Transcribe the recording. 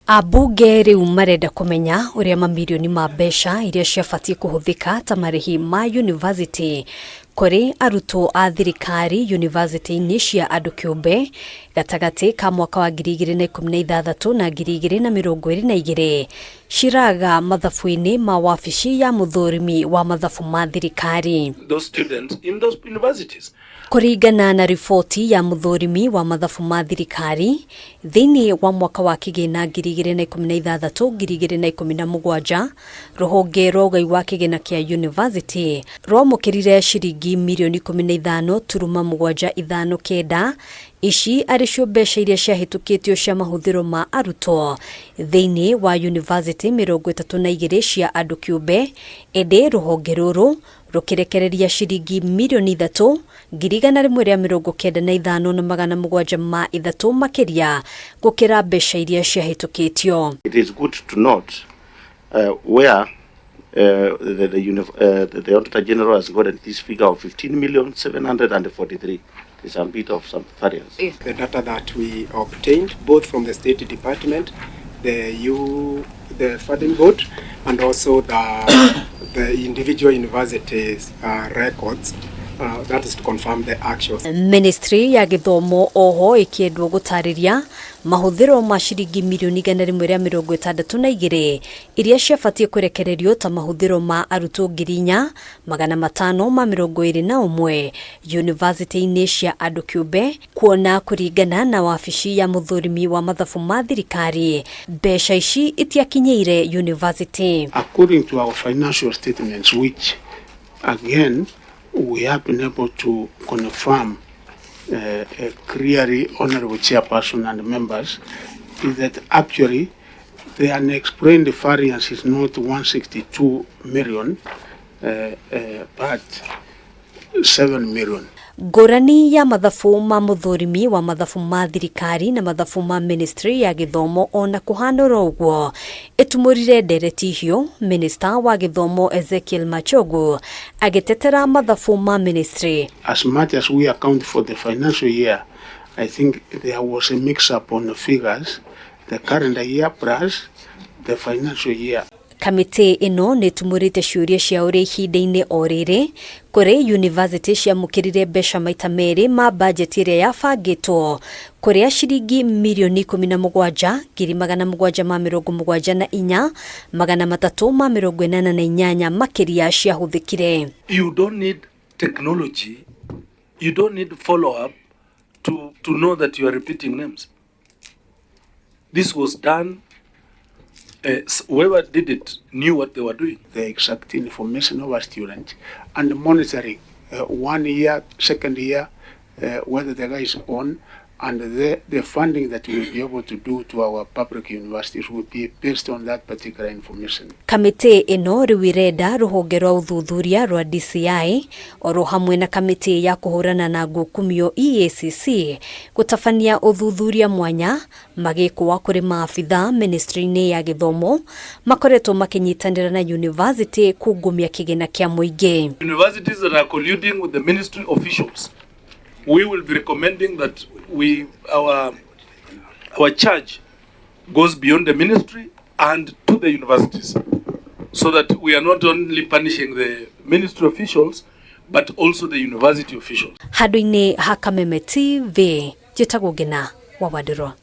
Ambunge rĩu marenda kũmenya ũrĩa mamirioni ma mbeca iria ciabatiĩ kũhũthĩka ta marĩhi ma yunivasĩtĩ kũrĩ arutwo a thirikari yunivasĩtĩ-inĩ cia andũ kĩũmbe gatagatĩ ka mwaka wa 2016 na 2022 ciraga mathabu-inĩ ma wabici ya mũthũrimi wa mathabu ma thirikari. Those students in those universities. Kũringana na riboti ya mũthũrimi wa mathabu ma thirikari, thĩinĩ wa mwaka wa kĩgĩna 2016 2017, rũhonge rwa ũgai wa kĩgĩna kĩa yunivasĩtĩ rwamũkĩrire ciringi mirioni 15 turuma 7 5 9, ici arĩ cio mbeca iria ciahĩtũkĩtio cia mahũthĩro ma arutwo thĩinĩ wa yunivasĩtĩ 32 cia andũ kĩũmbe, ĩndĩ rũhonge rũrũ rũkĩrekereria ciringi mirioni 3 195,703 makĩria gũkĩra mbeca iria ciahĩtũkĩtio. It is good to note where the Auditor General has gotten this figure of 15,743,000. There's a bit of some variance. Yes. The data that we obtained both from the State Department, the funding board, and also the individual universities records, that is to confirm the actuals. Ministry ya gĩthomo oho ĩkĩendwo gũtarĩria mahũthĩro ma ciringi mirioni 162 iria ciabatiĩ kũrekererio ta mahũthĩro ma arutwo 4521 yunivasĩtĩ-inĩ cia andũ kĩũmbe, kuona kũringana na wabici ya mũthũrimi wa mathabu ma thirikari mbeca ici itiakinyĩire yunivasĩtĩ. According to our financial statements, which again we have been able to confirm clearly, Honorable Chairperson and members, is that actually the unexplained variance is not 162 million, but 7 million. Ngũrani ya mathabu ma mũthũrimi wa mathabu ma thirikari na mathabu ma ministry ya gĩthomo ona kũhana oro ũguo ĩtumũrire ndereti hiũ, Minista wa gĩthomo Ezekiel Machogu agĩtetera mathabu ma ministry. As much as we account for the financial year, I think there was a mix-up on the figures, the calendar year plus the financial year. Kamĩtĩ ĩno nĩ ĩtumũrĩte ciũria cia ũrĩa ihinda-inĩ o rĩrĩ kũrĩ yunivasĩtĩ ciamũkĩrire mbeca maita merĩ ma bajeti ĩrĩa yabangĩtwo, kũrĩa ciringi mirioni 17 774 388 makĩria ciahũthĩkire. You don't need technology, you don't need follow-up to know that you are repeating names. This was done, whoever did it knew what they were doing. The exact information of our students and monitoring 1 year, second year, whether the guy is on, and the funding that we will be able to do to our public universities will be based on that particular information. Kamĩtĩ ĩno rĩu ĩrenda rũhonge rwa ũthuthuria rwa DCI oro hamwe na kamĩtĩ ya kũhũrana na ngukumio EACC gũtabania ũthuthuria mwanya magĩkũa kũrĩ maabitha ministry-inĩ ya gĩthomo makoretwo makĩnyitanĩra na university kungumia kĩgĩna kĩa mũingĩ. Universities that are colluding with the ministry officials, we will be recommending that our charge goes beyond the ministry and to the universities, so that we are not only punishing the ministry officials but also the university officials. Handũ-inĩ ha Kameme TV, njĩtagwo Ngina wa Wandirwa.